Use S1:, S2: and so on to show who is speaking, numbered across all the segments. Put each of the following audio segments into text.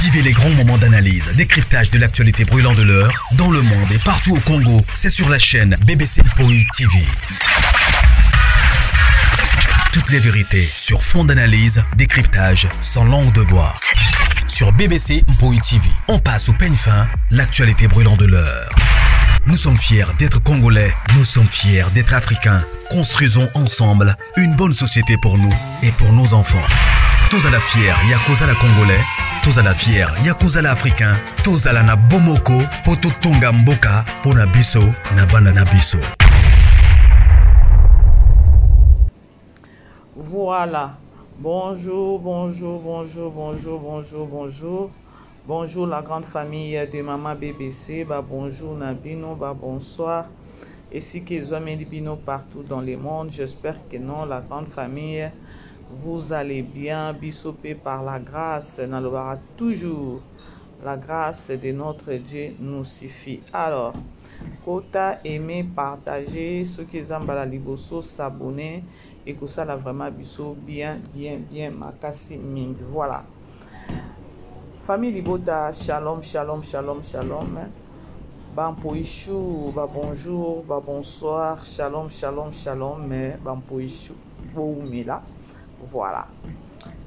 S1: Vivez les grands moments d'analyse, décryptage de l'actualité brûlante de l'heure, dans le monde et partout au Congo. C'est sur la chaîne BBC Mpoi TV. Toutes les vérités sur fond d'analyse, décryptage, sans langue de bois. Sur BBC Mpoi TV, on passe au peigne fin l'actualité brûlante de l'heure. Nous sommes fiers d'être Congolais, nous sommes fiers d'être Africains. Construisons ensemble une bonne société pour nous et pour nos enfants. Tous à la fière, Yakuza la Congolais, tous à la fière, Yakuza la Africain, tous à la na Bomoko, Poto Tonga Mboka, Pona Biso, na Bana na Biso.
S2: Voilà. Bonjour, bonjour, bonjour, bonjour, bonjour, bonjour. Bonjour la grande famille de Maman BBC. Bah, bonjour Nabino, bah, bonsoir. Esika ezwameli bino partout dans le monde. J'espère que non, la grande famille, vous allez bien. Biso pe par la grâce, nalobaka toujours. La grâce de notre Dieu nous suffit. Alors, kota aimer, partager, soki eza mbala liboso, s'abonner ekosala vraiment biso bien, bien, bien makasi mingi. Voilà. Famille Libota, shalom, shalom, shalom, shalom. Bampoichou, ba bonjour, ba bonsoir, shalom, shalom, shalom, mais bampoichou, boumila. Voilà.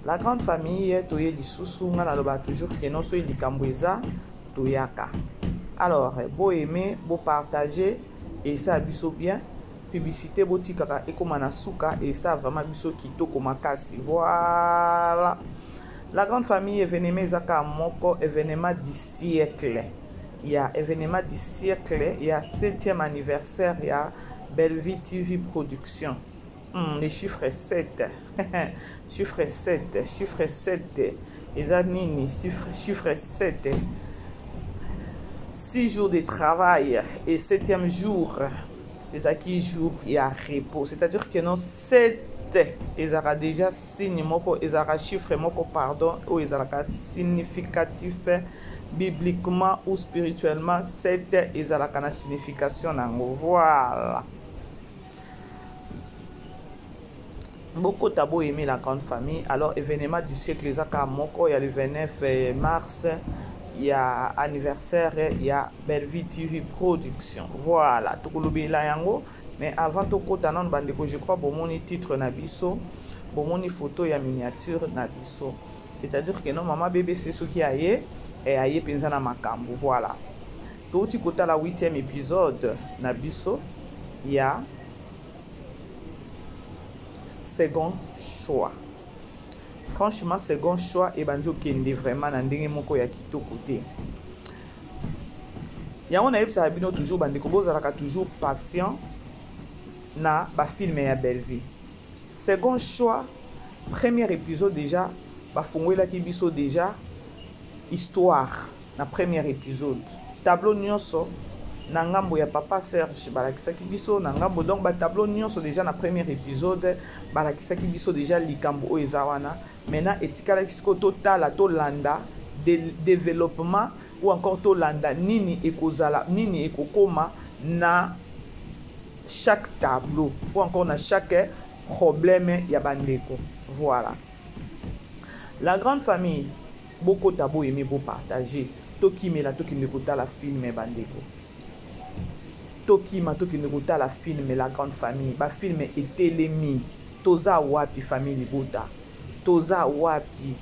S2: La grande famille, toye lisusu, nga naloba toujours que non soki likambo eza, toyaka. Alors, bo aimer, bo partager, et ça biso bien. Publicité botikaka ekoma na suka et ça vraiment biso kitoko makasi. Voilà. La grande famille événement ezaka moko événement du siècle. Il y a événement du siècle, il y a 7e anniversaire, il y a Bellevue TV Production. Les chiffres 7. Chiffre 7, chiffre 7. Eza nini? Chiffre 7. 6 jours de travail et 7e jour. Ezaki jour ya repos. C'est-à-dire que non 7 ezalaka déjà signe moko, ezalaka chiffre moko, pardon, oyo ezalaka significatif bibliquement ou spirituellement. 7 ezalaka na signification nango. Voilà. Bokota bo aimer la grande famille. Alors événement du siècle ezaka moko ya le 29 mars, il y a anniversaire, il y a Bellevue TV Production. Voilà, tokolobela yango. Mais avant tokota nanu bandeko, je crois bomoni titre na biso, bomoni photo ya miniature na biso. C'est-à-dire que non maman BBC soki aye, e aye penza na makambo. Voilà. Touti kotala 8e épisode na biso ya second choix. Franchement, second choix ebandi okende vraiment na ndenge moko ya kitoko te. Yango nayebisaka bino toujours bandeko, bozalaka toujours patient na ba film ya Bellevue. Second choix, premier épisode déjà, bafungwelaki biso déjà histoire na premier épisode. Tableau nyonso na ngambo ya papa Serge balakisaki biso na ngambo, donc ba tableau nyonso déjà na premier épisode balakisaki biso déjà likambo oyo eza wana. Maintenant etikalaki sikoyo totala, tolanda développement ou encore tolanda nini ekozala, nini ekokoma na chaque tableau ou encore na chaque problème ya bandeko. Voilà. La grande famille, bokota bo aimer, bo partager. Tokimela, tokende kotala film bandeko. Tokima, tokende kotala film la grande famille. Ba film etelemi. Toza wapi famille libota? Toza wapi?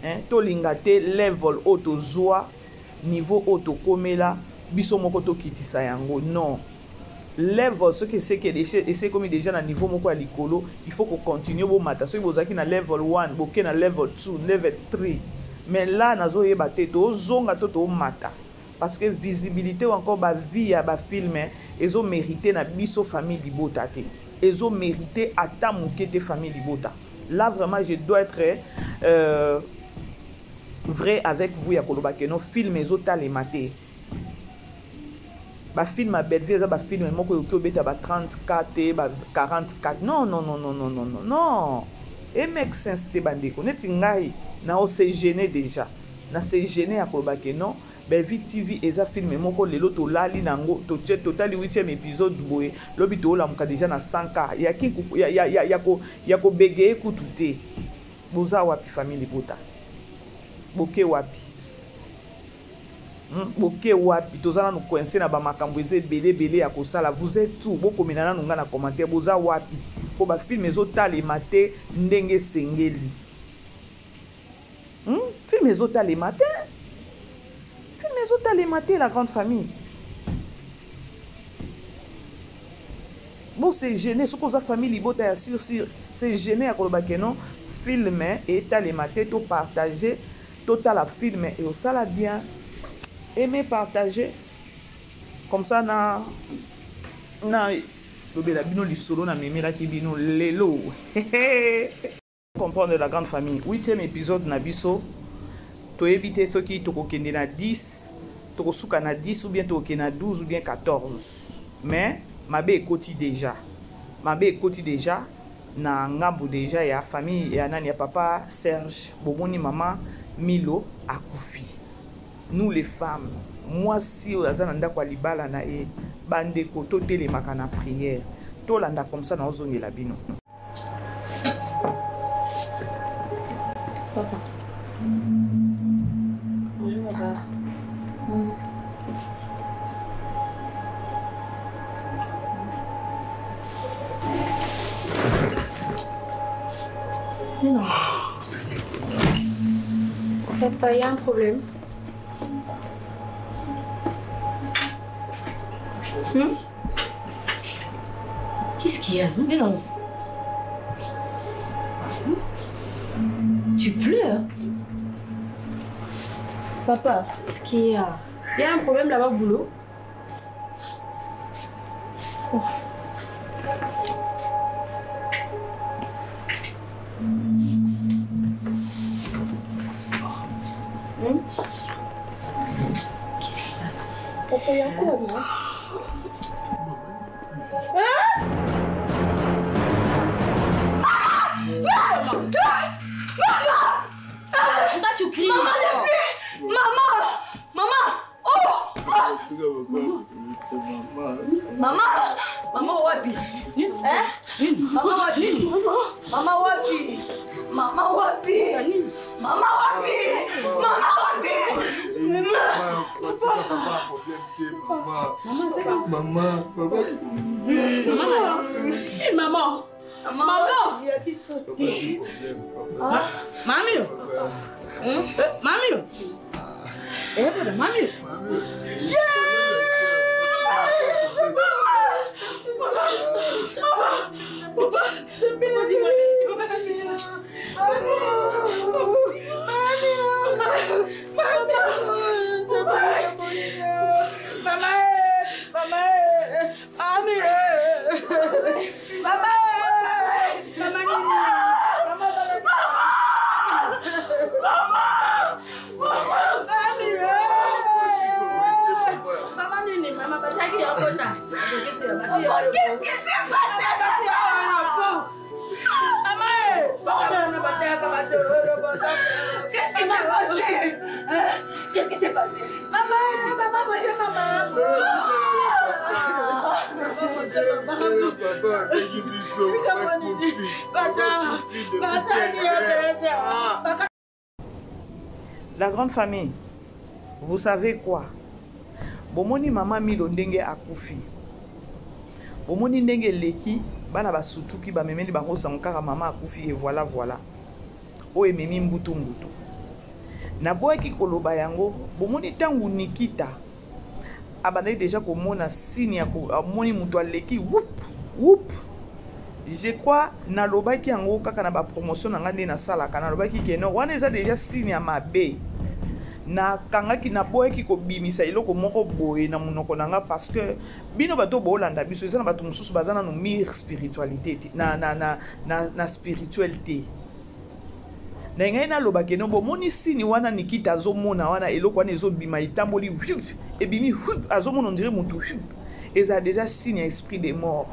S2: Hein? Tolinga te level oyo tozwa, niveau oyo tokomela, biso moko tokitisa yango. Non. Level soki eseki eseki komi déjà na niveau moko ya likolo, il faut ko continuer bomata. Soki bozalaki na level 1, boke na level 2, level 3. Mais là nazoyeba te tozonga to tomata. Parce que visibilité ou encore ba vie ya ba film ezo mériter na biso famille libota te. Ezo mériter ata moke te famille libota. Là vraiment je dois être vrai avec vous ya koloba ke no film ezo talema te. Ba film ya Bellevue eza ba film moko oyoki obeta ba 30K te, ba 40K. Non, non, non, non, non, non, non, non. E make sense te bandeko. Neti ngai na o se gêner déjà. Na se gêner ya koloba ke non, Bellevue TV eza film moko lelo tolali nango, totie totali 8e épisode boye, lobi tolamuka déjà na 100K. Ya ki ya ya ya ya ko ya ko bégayer kutu te. Boza wapi famille libota? Boke wapi? Boke wapi? Toza nanu coince na ba makambo eza ebele ebele ya kosala. Vous êtes tout. Bokomela nanu nga na commentaire. Boza wapi? Po ba film ezotalema te ndenge esengeli. Film ezotalema te. Film ezotalema te, la grande famille. Bo se gêner soki oza famille libota ya sur sur se gêner ya koloba ke non film etalema te, to partager, totala film et osala bien. Aimer, partager comme ça na na lobela bino lisolo na memelaki bino lelo. Comprendre la grande famille, 8e épisode na biso, toyebi te soki tokokende na 10, tokosuka na 10 ou bien tokokende na 12 ou bien 14, mais mabe ekoti déjà, mabe ekoti déjà na ngambu déjà ya famille ya nani, ya papa Serge. Bomoni mama Milo akufi. Nous les femmes, mwasi oyo aza na ndako ya libala na ye, bandeko totelemaka na prière, tolanda comme ça na ozongela bino.
S3: Papa. Bonjour, papa. Mais non. Papa, il y a un problème. Qu'est-ce qu'il y a? Mais non. Tu pleures? Papa, qu'est-ce qu'il y a? Il y a un problème là-bas au boulot? Oh. Qu'est-ce qui se passe? Papa, il y a quoi, non?
S4: Hein? Maman!
S3: Pourquoi tu cries?
S4: Maman n'est plus! Maman! Maman! Oh! Maman! Maman wapi? Hein? Maman wapi? Maman wapi? Maman wapi? Maman wapi? Maman wapi?
S5: Maman, papa.
S3: Maman. Maman.
S2: Mami. Mami. Eh, mami.
S4: Qu'est-ce qui s'est passé? Qu'est-ce qui s'est passé? Qu'est-ce qui s'est passé? Maman, maman, maman.
S2: La grande famille, vous savez quoi? Bomoni mama Milo ndenge akufi. Bomoni ndenge leki bana basutuki bamemeli bango sango kaka mama akufi et voilà voilà. Oyo ememi mbutu mbutu. Naboyaki koloba yango, bomoni tangu Nikita abandaki déjà komona signe ya amoni mutu aleki whoop whoop. Je crois nalobaki yango kaka na ba promotion na nga nde nasalaka, nalobaki ke non, wana eza déjà signe ya mabe. Nakangaki, naboyaki kobimisa eloko moko boye na monoko na nga parce que bino bato bolanda biso eza na bato mosusu baza nanu mire spiritualité te, na, na, na, na, na spirituel te. Na ngai naloba ke non, bomoni signe wana Nikita azomona wana eloko wana ezobima etamboli, hup, ebimi, hup, azomona on dirait mutu, hup. Eza déjà signe ya esprit de mort.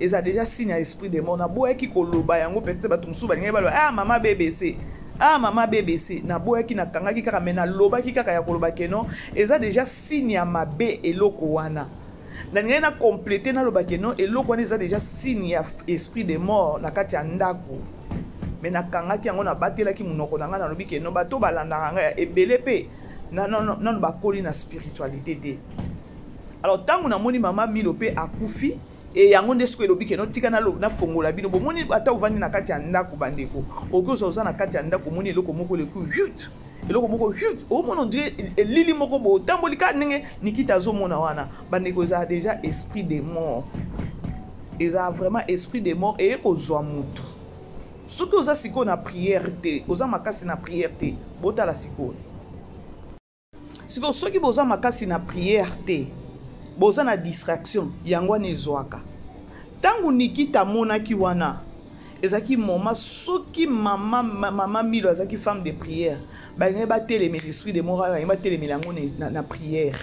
S2: Eza déjà signe ya esprit de mort. Naboyaki koloba yango, peut-être bato mosusu balingaki baloba, ah, mama BBC. Ah, mama BBC. Naboyaki, nakangaki kaka, mais nalobaki kaka ya koloba ke non, eza déjà signe ya mabe eloko wana. Na ngai na compléter naloba ke non, eloko wana eza déjà signe ya esprit de mort na kati ya ndako. Mais nakangaki yango, nabatelaki monoko na ngai, nalobi ke non, bato balandaka ngai ebele pe. Nano bakoli na spiritualité te. Alors ntango namoni mama Milo mpe akufi, e yango nde sikoyo elobi keno tika nafongola bino. Bomoni, ata ovandi na kati ya ndako, bandeko, okoki ozwa, oza na kati ya ndako, omoni eloko moko eleki hut, eloko moko hut, omona on dirait elili moko boye, otamboli kaka ndenge Nikita azomona wana. Bandeko, ezala déjà esprit de mort, ezala vraiment esprit de mort eye kozwa mutu. Soki oza sikoyo na prière te, oza makasi na prière te, botala sikoyo. Sikoyo soki boza makasi na prière te, boza na distraction, yango wana ezwaka. Ntango Nikita amonaki wana, ezalaki moment. Soki mama Milo azalaki femme de prière, balingi batelemela esprit de mort, balingi batelemela yango na prière,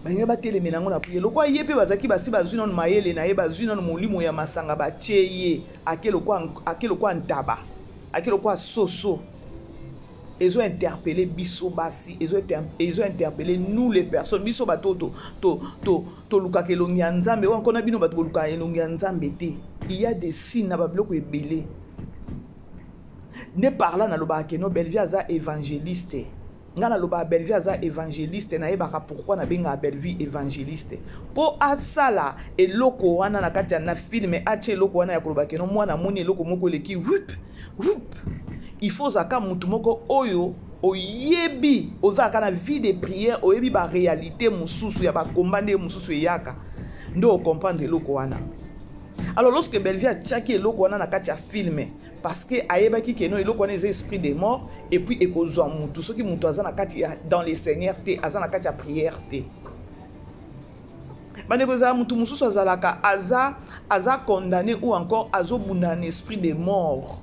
S2: balingi batelemela yango na prière. Lokwa ye mpe bazalaki basi bazwi nano mayele na ye, bazwi nano molimo ya masanga, batie ye, ake lokwa ntaba, ake lokwa soso. Ezo interpeller biso basi, ezo interpeller nous les personnes, biso bato tolukaka elongi ya Nzambe. Oyo nkona bino bato bolukaka elongi ya Nzambe te. Il y a des signes na babiloko ebele. Nde par là nalobaka keno Bellevie aza évangéliste. Nga nalobaka Bellevie aza évangéliste. Nayebaka pourquoi nabengaka Bellevie évangéliste, mpo asala eloko wana na kati ya na film, atia eloko wana ya koloba keno mwana amoni eloko moko eleki wup wup. Il faut ozalaka mutu moko oyo oyebi, ozalaka na vie de prière, oyebi baréalité mosusu ya bakomba, ndenge mosusu eyaka, nde ocomprendre eloko wana. Alors lorsque Bellevie atiaki eloko wana na kati ya film, parce que ayebaki keno eloko wana eza esprit de mort, et puis ekozwa mutu soki mutu aza na kati ya dans le Seigneur te, aza na kati ya prière te. Bandeko, ezala mutu mosusu azalaka aza condamné ou encore azobunda na esprit de mort,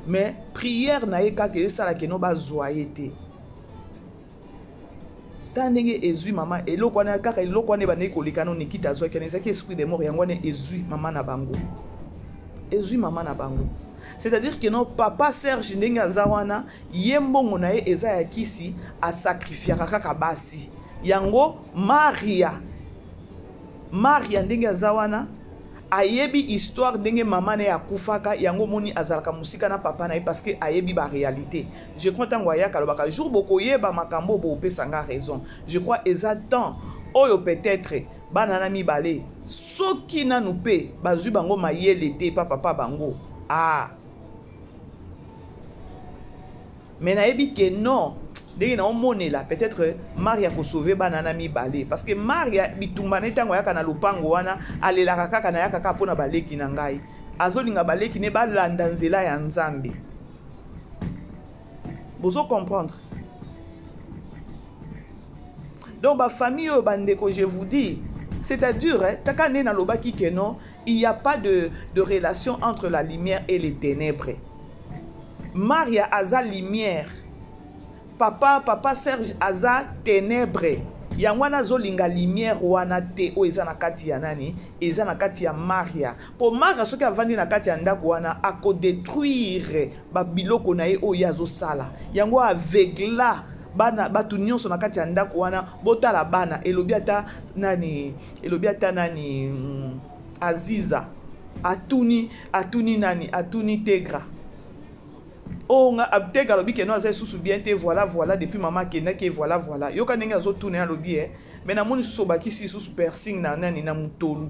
S2: mais prière na ye kaka esalaka eno bazwa ye te. Ta ndenge ezwi mama eloko wana kaka, eloko wana ebandeki koleka no, Nikita azwaki wana, ezalaki esprit de mort. Yango wana ezwi mama na bango, ezwi mama na bango. C'est-à-dire que non, papa Serge, ndenge aza wana, ye mbongo na ye eza ya kisi, asacrifiaka kaka basi. Yango Maria, Maria ndenge aza wana, ayebi histoire ndenge mama na ye akufaka. Yango omoni azalaka mosika na papa na ye, parce que ayebi baréalité. Je crois ntango ayaka, alobaka: "Jour bokoyeba makambo, bopesa nga raison." Je crois eza temps oyo peut-être bana na mibale, soki nanu mpe bazwi bango mayele te pa papa bango. Ah, mais nayebi ke non, ndenge naomonela, peut-être Maria kosauve bana na mibale, parce que Maria bitumba na ye, ntango ayaka na lopango wana, alelaka kaka: "Nayaka kaka mpona baleki na ngai." Azolinga baleki ne balanda nzela ya Nzambe. Bozo comprendre? Donc bafamille oyo, bandeko, je vous dis, c'est-à-dire, hein, taka nde nalobaki ke non, il n'y a pas de relation entre la lumière et les ténèbres. Maria aza lumière, papa Serge aza ténèbre. Yango wana azolinga lumière wana te oyo eza na kati ya nani, eza na kati ya Maria. Mpo Maria soki avandi na kati ya ndako wana, akodétruire babiloko na ye oyo ye azosala. Yango aveugla bana, bato nyonso na kati ya ndako wana. Botala bana, elobi ata nani, elobi ata nani, Aziza atuni nani, atuni Tegra oyo nga. Tegra alobi keno aza lisusu bien te. Voilà, voilà, depuis mama akendaki, voilà, voilà. Yoka ndenge azotuna ye, alobi: "E, mais namoni susu obakisi lisusu piercing na nani, na motolu."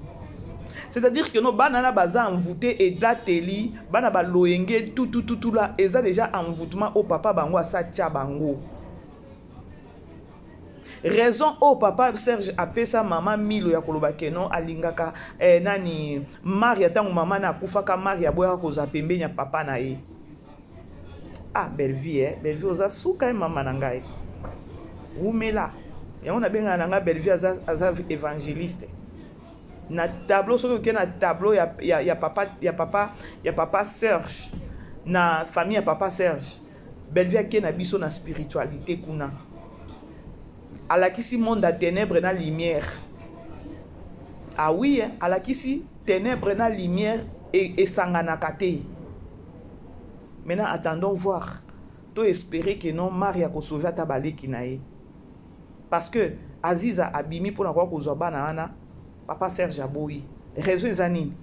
S2: C'est-à-dire que no, bana na baza envoûté, elateli bana baloyenge tutututu la, eza déjà envoûtement oyo papa bango asatia bango. Raison oyo papa Serge apesa mama Milo ya koloba keno alingaka nani, Maria, ntango mama na akufaka, Maria aboyaka kozwa pembeni ya papa na ye. Ah, Bellevie, Bellevie oza suka ye, mama na ngai, wumela. Yango nabengaka na ngai Bellevie aza évangéliste na tableau. Soki okei na tableau ya papa Serge, na famille ya papa Serge, Bellevie ake na biso na spiritualité kuna, alakisi monde ya ténèbre na lumière. Ah oui, hein, alakisi ténèbre na lumière esanganaka te. Maintenant, attendons voir, to espérer que non, Maria akosauve ata baleki na ye, parce que Aziza abimi mpona koya kozwa bana wana, papa Serge aboyi. Raison eza nini?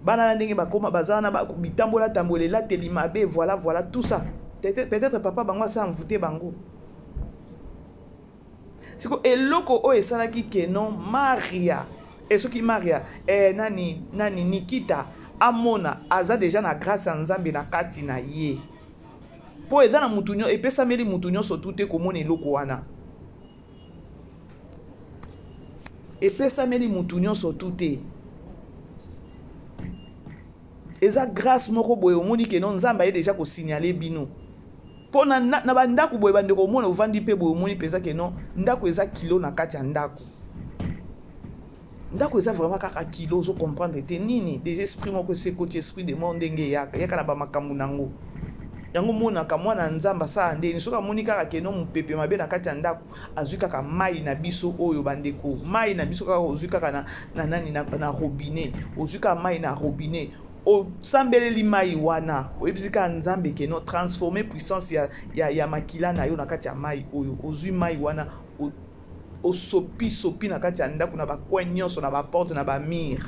S2: Bana na ndenge bakoma baza na bitambola tambola elateli mabe, voilà voilà tout ça. Peut-être papa bango asa envoûté bango. Siko eloko oyo esalaki ke non Maria e soki Maria eh, nani nani Nikita amona aza deja na grâce ya Nzambe na kati na ye. Po eza na mutu nyo epesameli mutu nyonso tu te komona eloko wana. Epesameli mutu nyonso tu te. Eza grâce moko boye omoni ke non Nzambe aye deja ko signaler bino. Po na, na, na bandako boye bandeko omona ovandi mpe boye omoni mpenza ke non ndako eza kilo na kati ya ndako. Ndako eza vraiment kaka kilo, ozo comprendre te nini déjà esprit moko esi ekoti esprit de mort ndenge eyaka yaka na bamakambo nango. Yango monaka mwana Nzambe asala ndeni soki amoni kaka ke non mopepe mabe na kati ya ndako azwi kaka mai na biso oyo bandeko mai na biso kaka ozwi kaka na, na nani na, na robinet ozwi kaka mai na robinet osambeleli mai wana oyebisi kaka Nzambe ke non transformer puissance ya, ya, ya makila na yo na kati ya mai oyo ozwi mai wana osopi sopi na kati ya ndako na ba coin nyonso na ba porte na ba mur.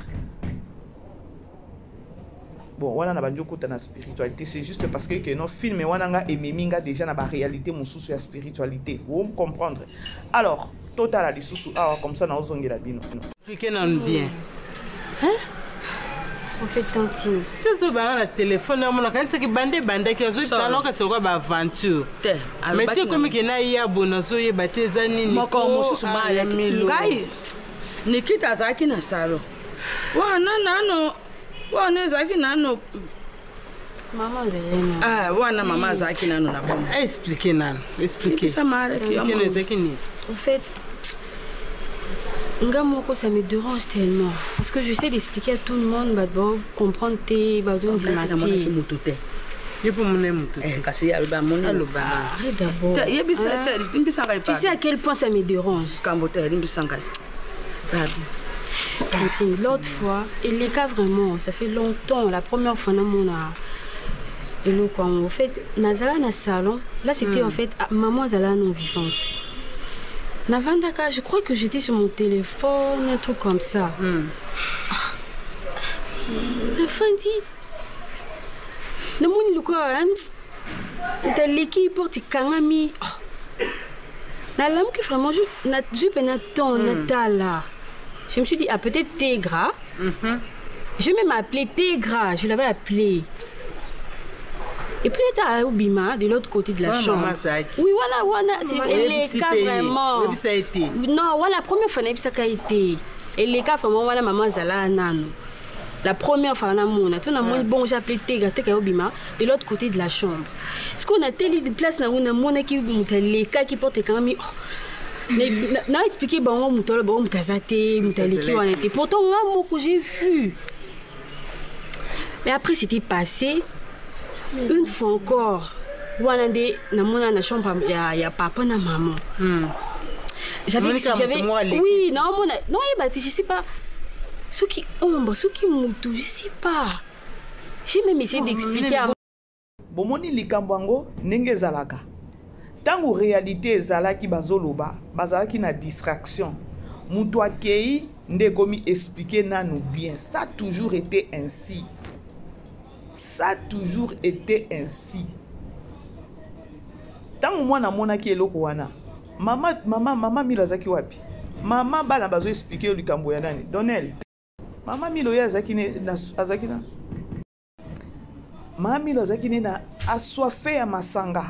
S2: Bon, wana na bandi okota na spiritualité, c'est juste parce que, que non film wana nga ememi nga déjà na ba réalité mosusu ya spiritualité. Vous comprendre? Alors, totala lisusu awa comme ça na ozongela bino.
S5: Expliquez nanu bien. Hein?
S3: En fait, tantine.
S5: Tu sais, ba na téléphone na mona kanisa ki bande bande ki azo sala ka solo ba aventure.
S6: Te.
S5: Mais tu comme que na ya bona zo ye ba te za nini.
S6: Moko mosusu ma ya ngai. Nikita azalaki na salon. Wana nano, wana ezalaki nano.
S3: Maman azalaki nano.
S6: Ah, wana mama azalaki nano na bomoi.
S5: Expliquez nano, expliquez.
S6: Yebisa ma,
S5: Expliquez nano ezalaki nini?
S3: En fait, nga moko ça me dérange tellement parce que j'essaie d'expliquer à tout le monde ba bon comprendre te bazondima te.
S6: Moto te.
S5: Ye po mona moto te.
S6: Eh, kasi aloba moni.
S5: Aloba nano.
S3: Arrête d'abord.
S6: Te, yebisa
S3: Hein?
S6: te, limbisa ngai
S3: Tu sais à quel point ça me dérange.
S6: Kambo te, limbisa ngai. Pardon.
S3: Tantine, l'autre fois, et les cas vraiment, ça fait longtemps, la première fois, non, on a. Et nous, quoi, en fait, Nazala na salon, là c'était en fait, ah, maman Zala non vivante. Navandaka, je crois que j'étais sur mon téléphone, un truc comme ça. Ah. Nafandi, namoni lokola, hein, t'as l'équipe porte kangami. Oh. Nalamuki vraiment, je, na, je peine temps, Natala. Je me suis dit, ah, peut-être Tegra. Je vais même appeler Tegra, je l'avais appelé. Et puis, il était à Obima, de l'autre côté de la
S5: Ouais,
S3: chambre.
S5: maman Zaki.
S3: Oui, voilà, voilà, c'est
S5: Maman,
S3: les cas vraiment.
S5: Oui, ça a été.
S3: Non, voilà, la première fois, ça a été. Et les cas vraiment, voilà, maman Zala, nano. La première fois, on a tout le monde, bon, j'ai appelé Tegra, Tegra Obima, de l'autre côté de la chambre. Ce qu'on a telle place là où on a mon qui les cas qui portent quand même. Oh. Mais, na expliqué bango moto aloba, oh, moto aza te, moto aleki wana te. Pourtant, nga moko, j'ai vu. Mais après, c'était passé. Une fois encore, wana nde namona na chambre ya papa na maman. J'avais
S5: Monica,
S3: j'avais,
S5: moto moko aleki.
S3: oui, non, mona, non, yeba te, je sais pas. Soki ombre, soki moto, je sais pas. J'ai même essayé
S5: Oh,
S3: d'expliquer à
S2: Bomoni likambo yango ndenge ezalaka. Tango réalité ezalaki bazoloba, bazalaki na distraction. Mutu akei nde ekomi expliquer nanu bien. Ça a toujours été ainsi. Ça a toujours été ainsi. Tango mwana amonaki eloko wana, mama, mama, mama Milo azalaki wapi? Mama bana bazo expliquer likambo ya nani? Donel. Mama Milo ye azalaki ne, na, azalaki na Mama Milo azalaki ne na assoiffé ya masanga.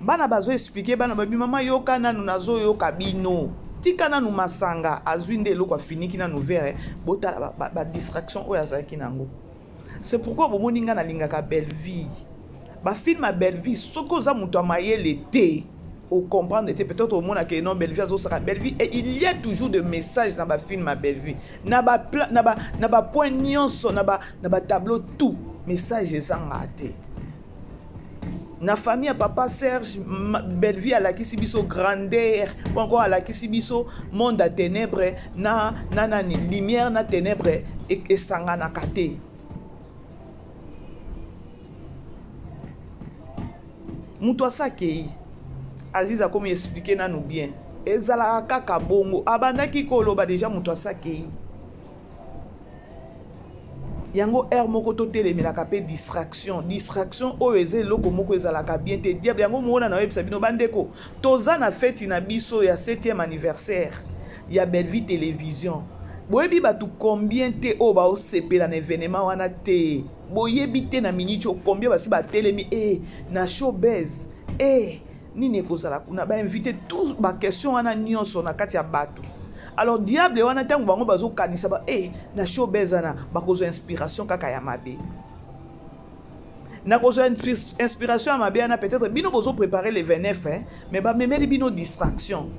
S2: Bana bazo expliquer, bana babi mama yoka nanu nazoyoka bino. Tika nanu masanga, azwi nde eloko afiniki nanu verre, botala ba distraction oyo azalaki nango. C'est pourquoi bomoni nga nalingaka Bellevue. Ba film ya Bellevue, soki oza moto ya mayele te, o comprendre te, peut-être omona ke non Bellevue azosaka Bellevue, et il y a toujours des messages dans ba film ya Bellevue. Na ba pla-, na ba, na ba point nyonso, na ba, na ba tableau tout, message ezanga te. Na famille ya papa Serge, Bellevue alakisi biso grandeur, ou encore alakisi biso monde à ténèbres, na, na, na, ni, lumière na ténèbres, e, esanganaka te. Mutu asakei, Aziz akomi expliquer nanu bien. Ezalaka kaka bongo, abandaki koloba déjà mutu asakei. Yango heure moko totelemelaka mpe distraction. Distraction oyo eza eloko moko ezalaka bien te. Diable yango mona na oyebisa bino bandeko, toza na feti na biso ya 7e anniversaire ya Bellevue Télévision. Boyebi bato combien te oyo baosepela na événement wana te. Boyebi te na minute oyo combien basi batelemi e na showbuzz e nini ekozala kuna, ba invité tous ba question wana nyonso na kati ya bato. Alors diable wana ntango bango bazokanisa ba e na showbuzz wana bakozwa inspiration kaka ya mabe. Nakozwa inspiration ya mabe wana, peut-être bino bozo préparer le 29, hein, mais bamemeli bino distraction.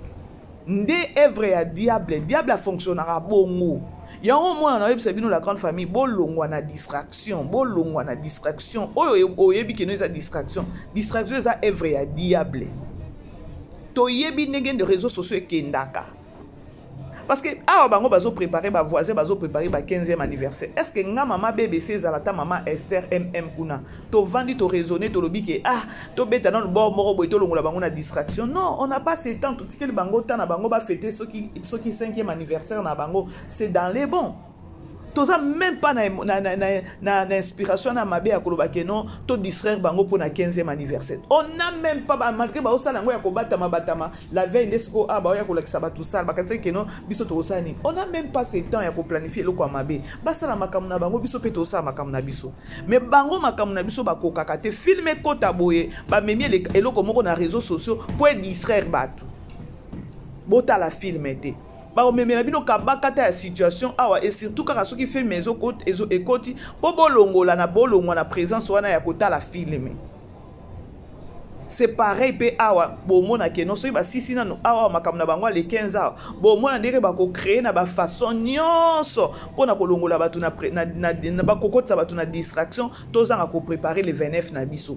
S2: Nde œuvre ya diable, diable afonctionnera bongo. Yango mwana na oyebisa bino la grande famille, bolongwa na distraction, bolongwa na distraction. Oyo oyebi keno eza distraction. Distraction eza œuvre ya diable. Toyebi ndenge de réseaux sociaux ekendaka. Parce que awa bango bazo préparer ba voisin, bazo préparer ba 15e anniversaire. Est-ce que nga mama BBC ezala ta mama Esther MM kuna? To vandi to raisonner to lobi ke ah to beta dans le bord moko boye to longola bango na distraction. Non, on n'a pas ce temps, tout tikeli bango temps na bango ba fêter soki soki 5e anniversaire na bango, c'est dans les bons. Toza même pas na na na na, na, na inspiration na mabe ya koloba ke non to distraire bango pour na 15e anniversaire. On n'a même pas ba, malgré ba osala ngo ya kobatama batama la veille nde siko ah ba ya kolakisa bato sala bakanisa ke non biso tokosala nini. On n'a même pas ce temps ya koplanifier eloko ya mabe. Basala makambo na bango, biso pe tosala makambo na biso. Mais bango makambo na biso bakokaka te. Film ekota boye, bamemi eloko moko na réseaux sociaux po e distraire bato. Botala film te. Bakomemela bino kabakata ya situation awa, et surtout kaka soki film ekoti po bolongola na bolongwa na présence wana ya kotala film. C'est pareil pe awa bomona ke non soki basisi nanu awa makambo na bango le 15 awa bomona ndenge bakocréer na ba façon nyonso mpona kolongola bato na pré-, na, na, na, bakokotisa bato na distraction, tozanga kopréparer le 29 na biso.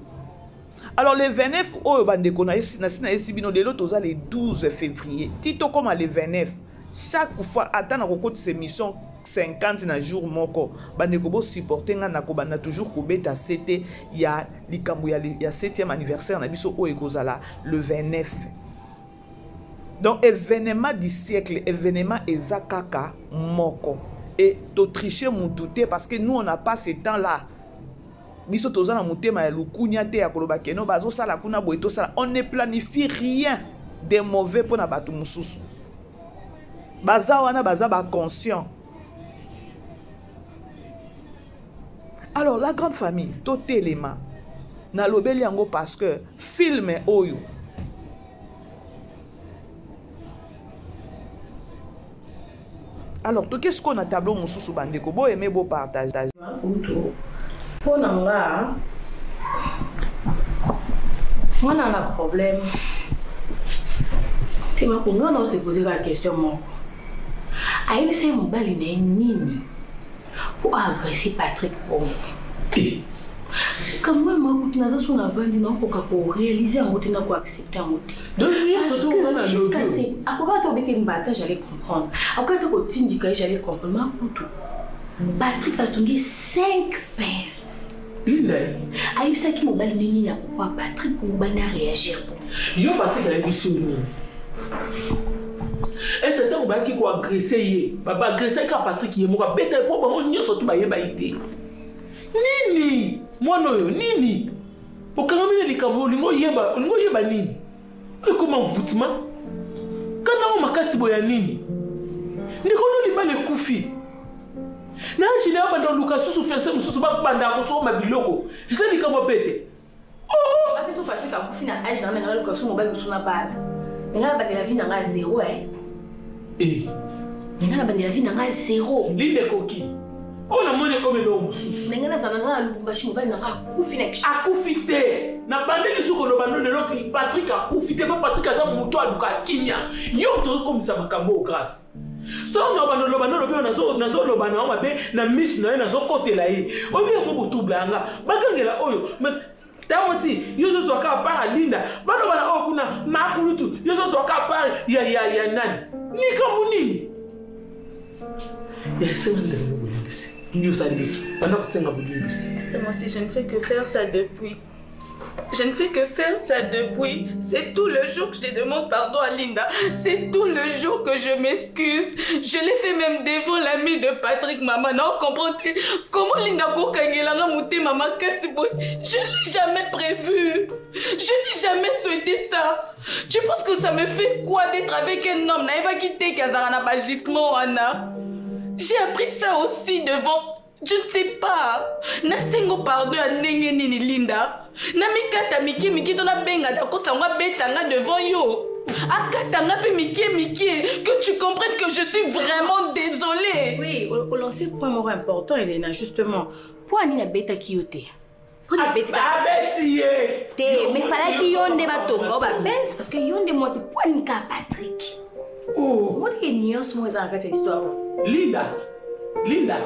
S2: Alors le 29 oyo bandeko na yesi, na si na yesi bino lelo toza le 12 février. Ti tokoma le 29, chaque fois ata na kokotisa émission 50 na jour moko, bandeko bo supporter nga na kobanda toujours kobeta CT ya likambo ya ya 7e anniversaire na biso oyo ekozala le 29. Donc événement du siècle, événement eza kaka moko. Et to tricher mutu te parce que nous on n'a pas ce temps-là. Biso toza na motema ya lukunya te ya koloba ke no bazosala kuna boye tosala. On ne planifie rien de mauvais mpona bato mosusu. Baza wana baza ba conscient. Alors la grande famille totelema nalobeli yango parce que film oyo Alors, toke sikoyo na tableau mosusu bandeko, bo aimer, bo partager.
S3: Kutu, mpo na nga, mwana na problème. Te makunga nga na ose poser la question moko. Ayebisa ye mobali na ye nini po agresser Patrick Bongo? Quand même, moi, kutu naza so na vandi, nakoka ko réaliser yango te, nako accepter yango te.
S5: Donc, il y a
S3: Parce
S5: surtout
S3: que
S5: nga na
S3: jusqu'à
S5: lobi.
S3: ce, akoka ata obeti mbata, j'allais comprendre. Akoka ata kotindika ye, j'allais comprendre. Makutu, Patrick atongi 5 pinces.
S5: Linda.
S3: Ayebisaki mobali ndenge nini akokoa Patrick po mobali na réagir po.
S5: Yo Patrick ayebisi yo nini? Est-ce que ntango bayaki koagresse ye, ba agresse kaka Patrick ye moko abeta ye po bango nyonso tu bayeba ye te. Nini? Mwana oyo nini? Okangami na likambo olingi oyeba, olingi oyeba nini? Oyo ekoma envoûtement. Kanda ngo makasi boya nini? Ndeko no libala ekufi. Na Angela ya banda oluka susu fiancé mosusu babanda kosomba biloko. Eza likambo pete. Oh!
S3: Ape so Patrick akufi na âge na nga, nga luka so mobali mosusu na bala. Nga na bandela vie na nga zéro, eh.
S5: Eh.
S3: Nga na bandela vie na nga zéro.
S5: Linde koki. Oyo namoni ekomi eloko mosusu.
S3: Ndenge nazala nga na Lubumbashi, mobali na nga akufi na Kinshasa.
S5: Akufi te. Na bandeli soki oloba no lelo Patrick akufi te, po Patrick aza moto aluka kimia. Yo moto ozokomisa makambo oyo grave. Soki na bando loba no lobi nazoloba na yo mabe na misu na ye nazokotela ye. Oyebi yango botubla yanga. Bakangela oyo. Mais ntango si yo ozozwa kaka part ya Linda, baloba na oyo kuna makulutu, yo ozozwa kaka part ya nani? Likambo nini? Ya senga Linda bango bolimbisi. Yo oza leki, banda kosenga bolimbisi.
S7: Moi aussi, je ne fais que faire ça depuis.
S4: Je ne fais que faire ça depuis. C'est tout le jour que je demande pardon à Linda. C'est tout le jour que je m'excuse. Je l'ai fait même devant l'ami de Patrick, maman. Non, comprends-tu Comment Linda Kokangelanga Mouté, maman Je ne l'ai jamais prévu. Je n'ai jamais souhaité ça. Tu penses que ça me fait quoi d'être avec un homme Naïba quitté Kazarana Bagitement, Anna. J'ai appris ça aussi devant je ne sais pas nasengo pardon ya ndenge nini linda namikata mike mike to nabenga dakosa yango abeta nga devant yo akata nga mpe mike mike que tu comprennes que je suis vraiment désolée.
S3: Oui, olance point moko important, Elena, justement. Mpo anini abetaki yo te?
S5: Abeti ye
S3: te, mais falaki yo nde batonga o babense, parce que yo nde mwasi. Mpo anika Patrick?
S5: Oh.
S3: Moteke nyonso moko eza na kati ya histoire.
S5: Linda, Linda,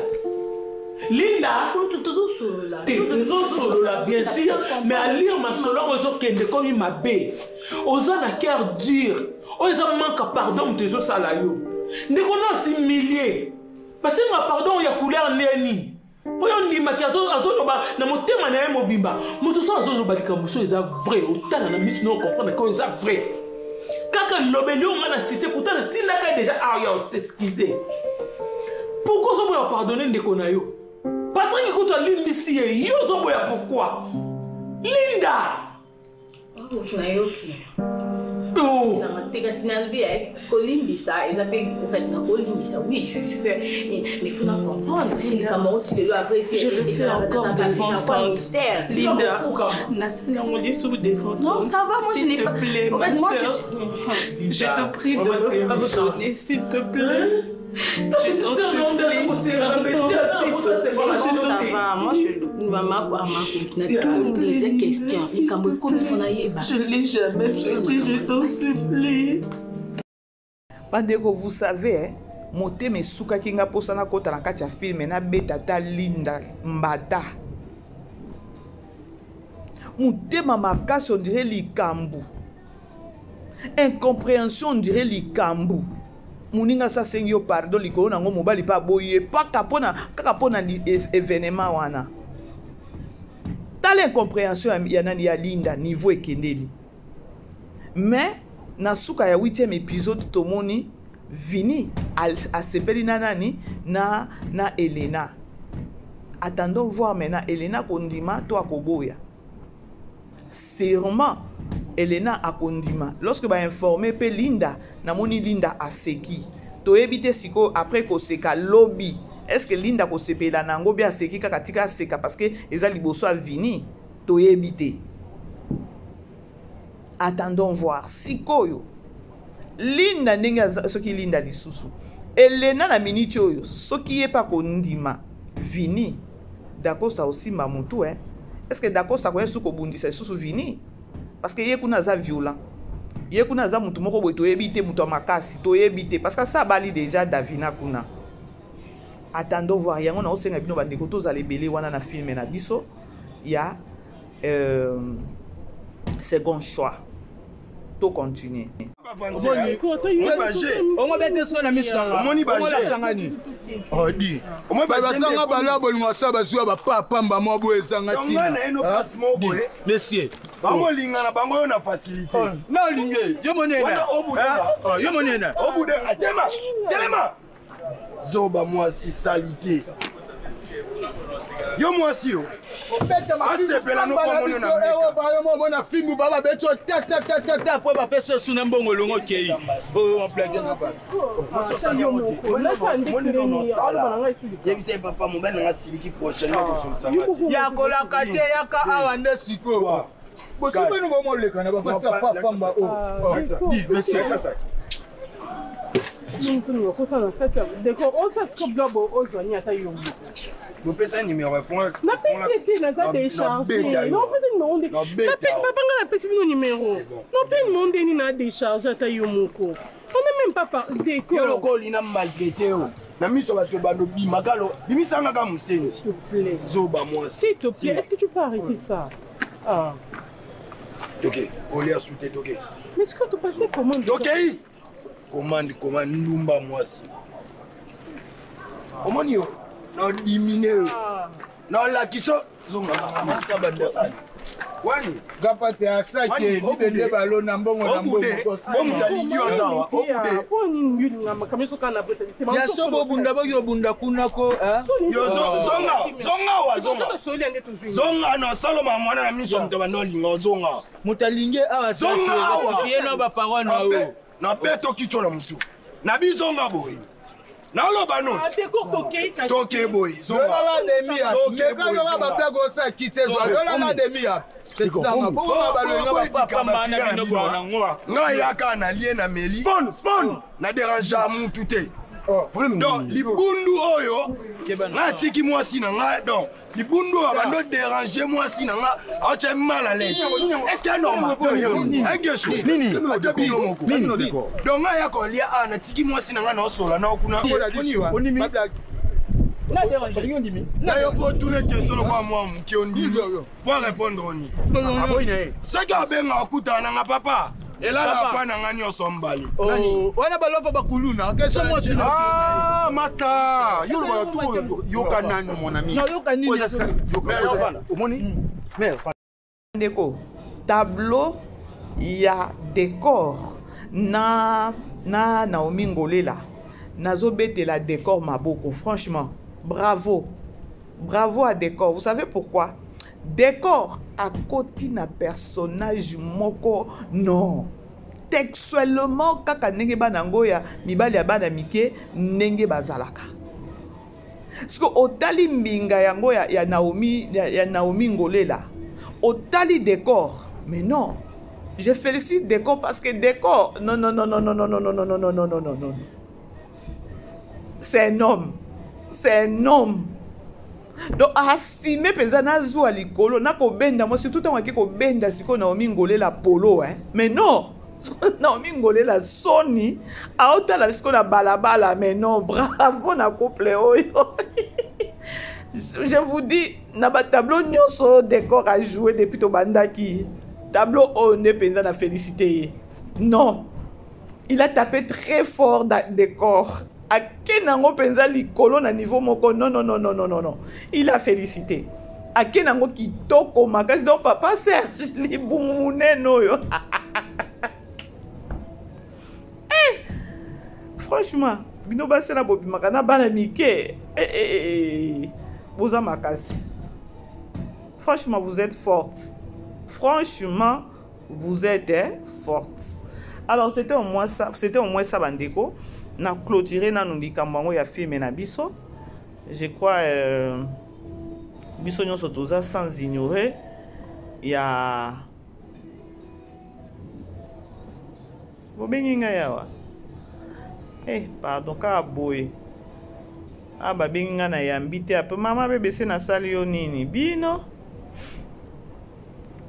S5: Linda.
S3: Tozosolola.
S5: Te, tozosolola bien sûr, mais alire masolo yango ezokende komi mabe. Oza na cœur dur, oyo eza manque pardon moto ezosala yo. Ndeko na asimilie, basenga pardon ya couleur neni? Mpo yo ndimaki azoloba na motema na ye mobimba. Moto so azoloba likambo so eza vrai, otala na miso na ocomprendre ko eza vrai. Kaka lobeli oyo nga na siste, pourtant natindaka déjà awa ya osexcuse. Pourquoi ozoboya pardonne ndeko na yo Patrik? Kutu alimbisi ye, yo ozoboya pourquoi, Linda?
S3: Nayoki.
S5: Oh.
S3: Te, kasi nalobi kolimbisa eza mpe, en fait, na kolimbisa, oui, je peux, mais faut na comprendre likambo yango ti lelo, à vrai dire.
S4: Je le fais encore devant tante. Linda, nasali yango lisusu devant.
S3: Non, ça va, moi je
S4: S'il
S3: n'ai
S4: te
S3: pas
S4: plaît,
S3: en
S4: ma
S3: fait, moi
S4: sœur,
S3: je
S4: je te prie de me pardonner, s'il te plaît. Je t'en supplie.
S3: Bon, ça va, moi je mama natuni eza question, likambo ekomi fo nayeba.
S4: Je l'ai jamais souhaité, je t'en supplie.
S2: Bandeko, vous savez, eh, motema esukaki nga mposa nakota na kati ya film, nabeta ata Linda mbata. Motema makasi, on dirait likambo incompréhension, on dirait likambo moninga asa asengi yo pardon likolo nango, mobali mpe aboyi ye paka mpona kaka mpona événement wana. Tala incompréhension ya nani, ya Linda, niveau ekendeli. Mais na suka ya 8e épisode, tomoni Vini asepeli na nani, na Elena. Attendons voir maintenant Elena kondima to akoboya. Sûrement Elena akondima lorsque bainforme mpe Linda. Namoni Linda aseki, toyebi te sikoyo après koseka lobi, est ce que Linda kosepela na yango? Mpe aseki kaka, tika aseka parce que eza liboso ya Vini, toyebi te. Attendons voir sikoyo Linda ndenge soki Linda lisusu Elena na miniti oyo, soki ye mpe akondima Vini, Dakosta osimba motu, eh? Est ce que Dakosta akoya lisusu kobundisa lisusu Vini? Parce que ye kuna aza violent, ye kuna aza motu moko boye, toyebi te, moto ya makasi, toyebi te, parce que asa abali déjà Davina kuna. Attendons voir yango. Na osenga bino bandeko, tozala ebele wana na film na biso ya Second Choix. To continue.
S7: Ongo bete so na miso nanga.
S8: Omoni baje.
S7: Olasangani
S8: odi
S7: basanga bala bolingo asa bazwa bapapamba mwa boye ezanga.
S8: Ntina na ye no place moko boye.
S7: Monsieur.
S8: Bamolingana bango oyo na facilité.
S7: Naolinge yo monene.
S8: Wana obudela.
S7: Yo monene.
S8: Obude atema telema, zoba mwasi, salité yo mwasi yo asepela nokomona na
S7: Bayo mona fimbu ba babeti yo tak tak tak tak tak po bapesi yo suna mbongo elongo okei oyo maplage na ba.
S8: Yebisa ye papa mobali nanga siliki prochainement kosolisanga te.
S7: Ya kolaka te, yaka awa nde sikoyo bosibeni bomoleka na bafatisa papamba o di monsieur.
S9: Ndeko, osasika biloko ozwani ata yo moko.
S8: Bopesa numéro.
S9: Napesi ete naza décharge, nopesa numéro nde babanga, napesi bino numéro, nope numéro ndeni na décharge ata yo moko, on n'a même pas par déco.
S8: Yo loko olina maltraité yo na miso bato bando bimaka lo bimisanga kaka mosenzi, zoba mwasi.
S9: S'il te plaît, est-ce que tu peux arrêter ça? Ah.
S8: Toke kolia su te, toke.
S9: Mais ce que tu passais commande.
S8: Tokei commande, commande, ndumba mwasi, omoni yo na odimine yo na olakisa zonga masika bandosani. Wani
S7: Gapate asake libende balona mbongo na mbongo.
S8: Bomutu alingi yo aza awa obude.
S7: Ya so bobunda boki obunda kuna ko.
S8: Yo zonga zonga awa zonga. Zonga na saloma mwana na miso moto bando olinga ozonga.
S7: Moto alingi awa
S8: zonga awa.
S7: Ye na ba parents na yo.
S8: Na beto kichwa na mutu. Na bizonga boye. Naloba no toke boye
S7: zolala demi ya mekaloka bablage osala kiti ezwa lolala demi ya petisanga bongo baloyinga bapapa
S8: ngai yaka na lie na meli na derangea mutu te donc libundu oyo ngai atiki mwasi na ngai donc libundu oyo abando dérange mwasi na nga aotya mal à l'aise est ce que normal engesho ata bino moko donc nga ya kolia awa natiki mwasi na nga naosola nao kuna na yo mpo otuna question lokola mwa moke ondimi po répondre oni soki abenga akutana na nga papa elala pa na nga nyonso mbali
S7: oh, wana balova bakuluna keso mwasi
S10: ah, masta yo olobaka tu yoka nanu mon ami
S7: nayoka nini
S10: omoni hmm.
S2: ndeko tableau ya décor na na Naomi Ngolela nazobetela décor maboko franchement bravo bravo à décor vous savez pourquoi Decor akoti na personnage moko non textuellement kaka ndenge bana yango ya mibali ya bana mike ndenge bazalaka siko otali mbinga yango ya, ya, Naomi, ya, ya Naomi Ngolela otali décor mais non je félicite décor parce que décor non non non non non non non non non non non non non non c'est un homme c'est un homme donc asime mpenza nazwa likolo nakobenda mwa surtout ntango ake kobenda sikoyo naomi ngolela polo eh? mais non naomi ngolela soni aotala sikoyo na balabala mais non bravo na couple oyo je vous dis na batableau nyonso décor a joué depuis tobandaki tableau oyo nde mpenza na félicité ye non il a tapé très fort décor ake nango mpenza likolo na niveau moko non non non non non non non il a félicité ake nango kitoko makasi donc papa serge libumu monene oyo eh, franchement bino basela bobimaka na bana mike eh, eh, eh, eh. boza makasi franchement vous êtes forte franchement vous êtes eh, forte alors c'était au moins ça c'était au moins ça bandeko na clôturer nanu likambo yango ya filme na biso je crois euh, biso nyonso toza sans ignorer ya bobengi ngai awa eh pardon kaka boye ah babengi ngai na yambi te ape mama bbc nasali yo nini bino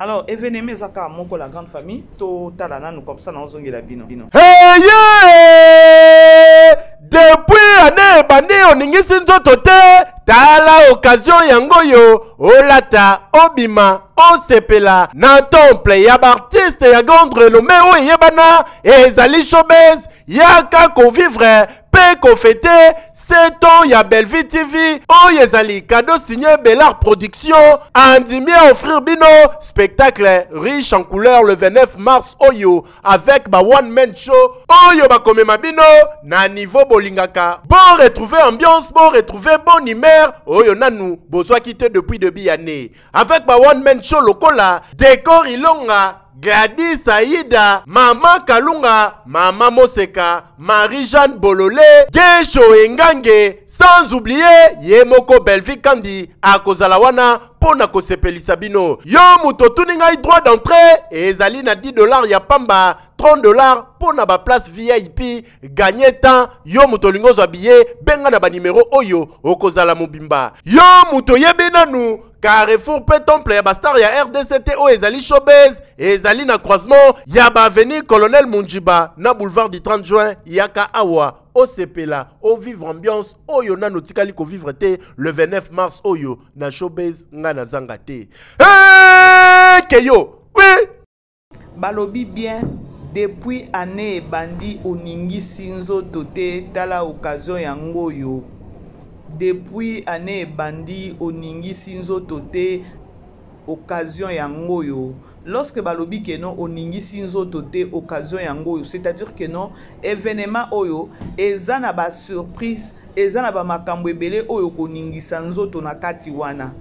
S2: Alors, événement eza kaka moko la grande famille totala nanu comme ça naozongela bino bino.
S11: Hey, yeah! Depuis année ebandi oningisi nzoto te tala occasion yango oyo olata obima osepela na temple ya baartiste ya grande renommée oyo eyebana ezali showbase yaka kovivre mpe kofete 7 ans ya Bellevue TV oyo ezali cadeau signé Bellard Production andimi à offrir bino spectacle riche en couleur le 29 mars oyo avec ba one man show oyo bakomema bino na niveau bolingaka bo retrouver ambiance bo retrouver bonne humeur oyo nanu bozwaki te depuis début année avec ba one man show lokola Decor Ilonga Gladys Aida, Mama Kalunga, Mama Moseka, Marie-Jeanne Bolole, Gesho Engange, sans oublier ye moko Bellevue Kandi akozala wana mpo na kosepelisa bino. Yo moto otuni ngai droit d'entrée ezali na 10 dollars ya pamba, 30 dollars mpo na ba place VIP. Gagner temps, yo moto olingi ozwa billet, benga na ba numero oyo okozala mobimba. Yo moto oyebi nanu Carrefour mpe temple ya bastar ya RDC te oyo ezali showbase ezali na croisement ya ba avenue Colonel Munjiba na boulevard du 30 juin yaka awa osepela ovivre ambiance oyo nano otikali kovivre te le 29 mars oyo na showbase ngai nazanga te hey, keyo oui!
S2: Balobi bien depuis annee ebandi oningisi nzoto te tala occasion yango oyo depuis annee ebandi oningisi nzoto te Occasion yango oyo. Lorsque balobi que non oningisi nzoto te, occasion yango oyo, c'est-à-dire que non événement oyo eza na ba surprise, eza na ba makambo ebele oyo koningisa nzoto na kati wana.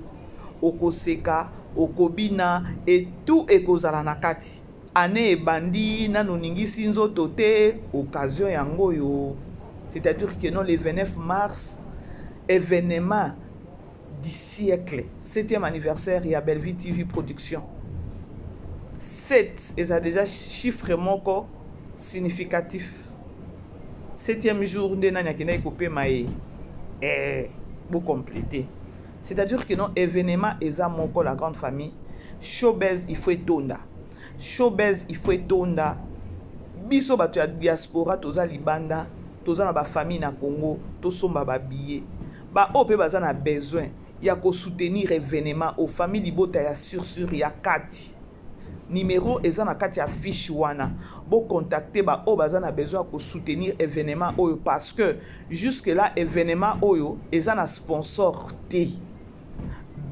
S2: Okoseka, okobina et tout ekozala na kati. Année ebandi nanu oningisi nzoto te, occasion yango oyo. C'est-à-dire que non le 29 mars événement du siècle, 7e anniversaire ya Bellevue TV Production. 7 eza déjà chiffre moko significatif. 7e jour nde nani akendaki kopema ye. Eh, bo compléter. C'est-à-dire que non événement eza moko la grande famille. Showbuzz il faut etonda. Showbuzz il faut etonda. Biso bato ya diaspora toza libanda, toza na ba famille na Congo, tosomba ba billets. Ba oyo pe baza na besoin ya ko soutenir evenement oyo, famille libota ya sur sur ya kati. Numero eza na kati ya fiche wana. Bo contacter ba oyo baza na besoin ya ko soutenir evenement oyo parce que jusque là evenement oyo eza na sponsor te.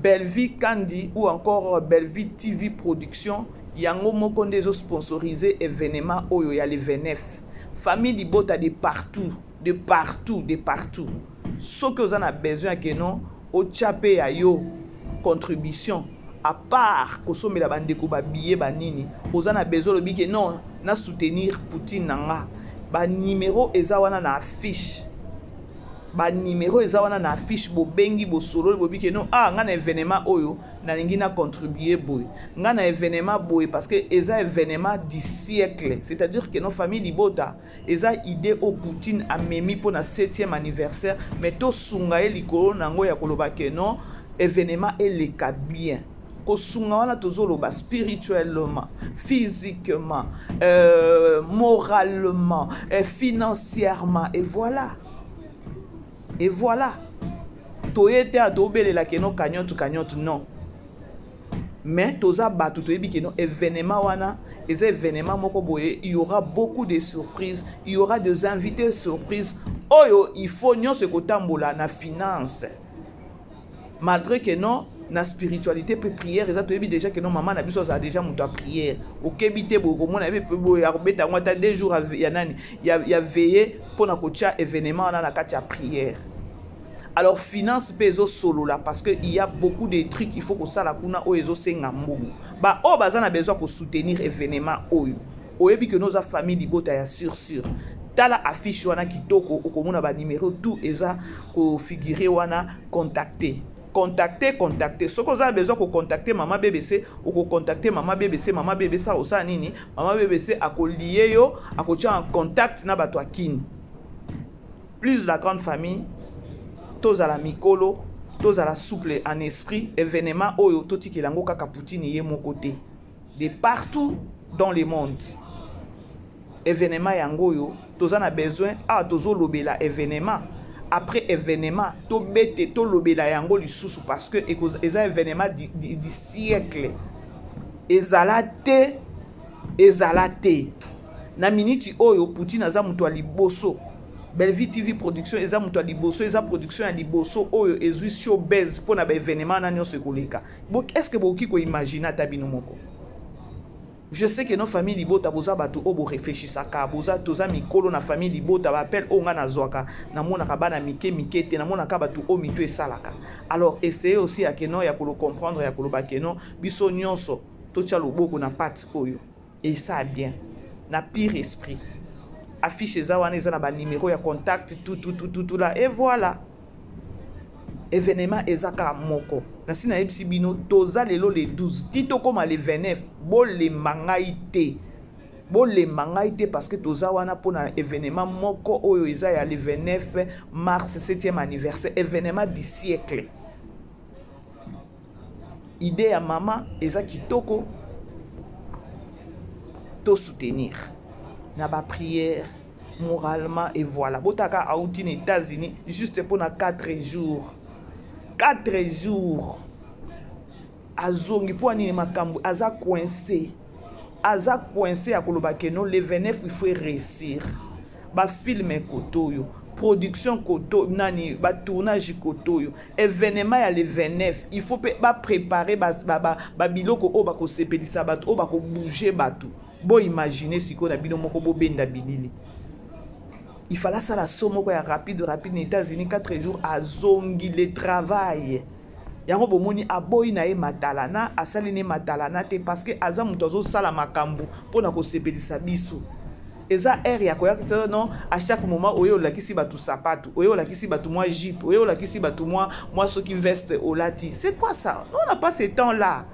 S2: Bellevue Kandi ou encore Bellevue TV Production yango moko nde ezo sponsoriser evenement oyo ya le 29. Famille libota de partout, de partout, de partout. Soki oza na besoin ya keno otya pe ya yo contribution à part kosombela bandeko ba billet ba nini, oza na besoin olobi ke non na soutenir Poutine na nga, ba numero eza wana na affiche, ba numero eza wana na affiche, bobengi bosololi bobi ke non, ah nga na événement oyo nalingi na contribuer boye, nga na événement boye, parce que eza événement du siècle, c'est-à-dire que nos familles libota eza idée oyo Poutine amemi mpo na 7e anniversaire, mais tosunga ye likolo nango ya koloba ke non événement eleka bien. Kosunga wana tozoloba spirituellement, physiquement, moralement, financièrement, et voilà. Et voilà. Toye te atobelela ke non cagnotte, cagnotte, non. Mais toza bato toyebi ke non événement wana eza événement moko boye, il y aura beaucoup de surprises, il y aura des invités surprises oyo il faut nyonso ekotambola na finance. Malgré que non na spiritualité pe prière eza, toyebi déjà que non maman na biso azala déjà moto ya prière. Okebi te boye komona ye pe boye akobeta yango ata 2 jours ya nani, ya veiller mpona kotia événement wana na kati ya prière. Alors finance pe ezo solola parce que il y a beaucoup de trucs il faut kosala kuna oyo ezo senga mbongo. Ba oyo baza na besoin ko soutenir événement oyo. Oyebi que noza famille libota ya sûr sûr. Tala affiche wana kitoko okomona ba numéro tout eza ko figurer wana, contacter. Contacter, contacter. Soki oza na besoin ko contacter Mama BBC, oko contacter Mama BBC, Mama BBC akosala nini? Mama BBC akolie yo, akotia en contact na bato ya Kin. Plus la grande famille, tozala mikolo, tozala souple en esprit, événement oyo totikela yango kaka Poutine ye moko te. De partout dans le monde. Événement yango oyo, toza na besoin, ah, tozolobela événement. Après événement, tobete, tolobela yango lisusu parce que eza événement du siècle. Ezala te, ezala te. Na miniti oyo, Poutine aza moto ya liboso. Bellevue TV Production eza moto ya liboso, eza production ya liboso oyo ezwi showbuzz mpo na ba événement na nyonso ekoleka. Est-ce que bokoki ko imaginer ata bino moko? Je sais que nos familles libota boza bato oyo bo réfléchissaka, boza toza mikolo na famille libota, ba appel oyo nga nazwaka, namonaka bana mike mike te, namonaka bato oyo mito esalaka. Alors essayez aussi ya que non, ya kolo comprendre, ya koloba que non, biso nyonso totia loboko na patte oyo. Et ça bien. Na pire esprit. Affiche eza wana, eza na ba numéro ya contact, tout, tout, tout, tout, tout là. Et voilà. Événement eza kaka moko. Nasi nayebisi bino, toza lelo le 12, ti tokoma le 29, bolemba ngai te. Bolemba ngai te parce que toza wana mpona événement moko oyo eza ya le 29 mars, 7e anniversaire, événement du siècle. Idée ya mama eza kitoko, to soutenir na ba prière moralement et voilà. Botaka auti na États-Unis juste pour na 4 jours. 4 jours. Azongi po nini makambo aza coincé. Aza coincé ya koloba ke non le 29 il faut réussir. Ba film kotoyo. Production koto nani ba tournage koto oyo événement ya le 29 il faut mpe baprépare babiloko oyo bakosepelisa bato oyo bakobouge bato. Boimagine sikoyo na bino moko bobenda bilili. Il fallait asala so moko ya rapide rapide na États-Unis 4 jours azongi le travail. Yango bomoni aboyi na ye matalana, asali ne matalana te parce que aza moto azosala makambo mpona kosepelisa biso. Eza aire ya koya te non à chaque moment oyo olakisi bato sapatu, oyo olakisi bato mwa jupe, oyo olakisi bato mwa soki veste olati. C'est quoi ça? On n'a pas ce temps là.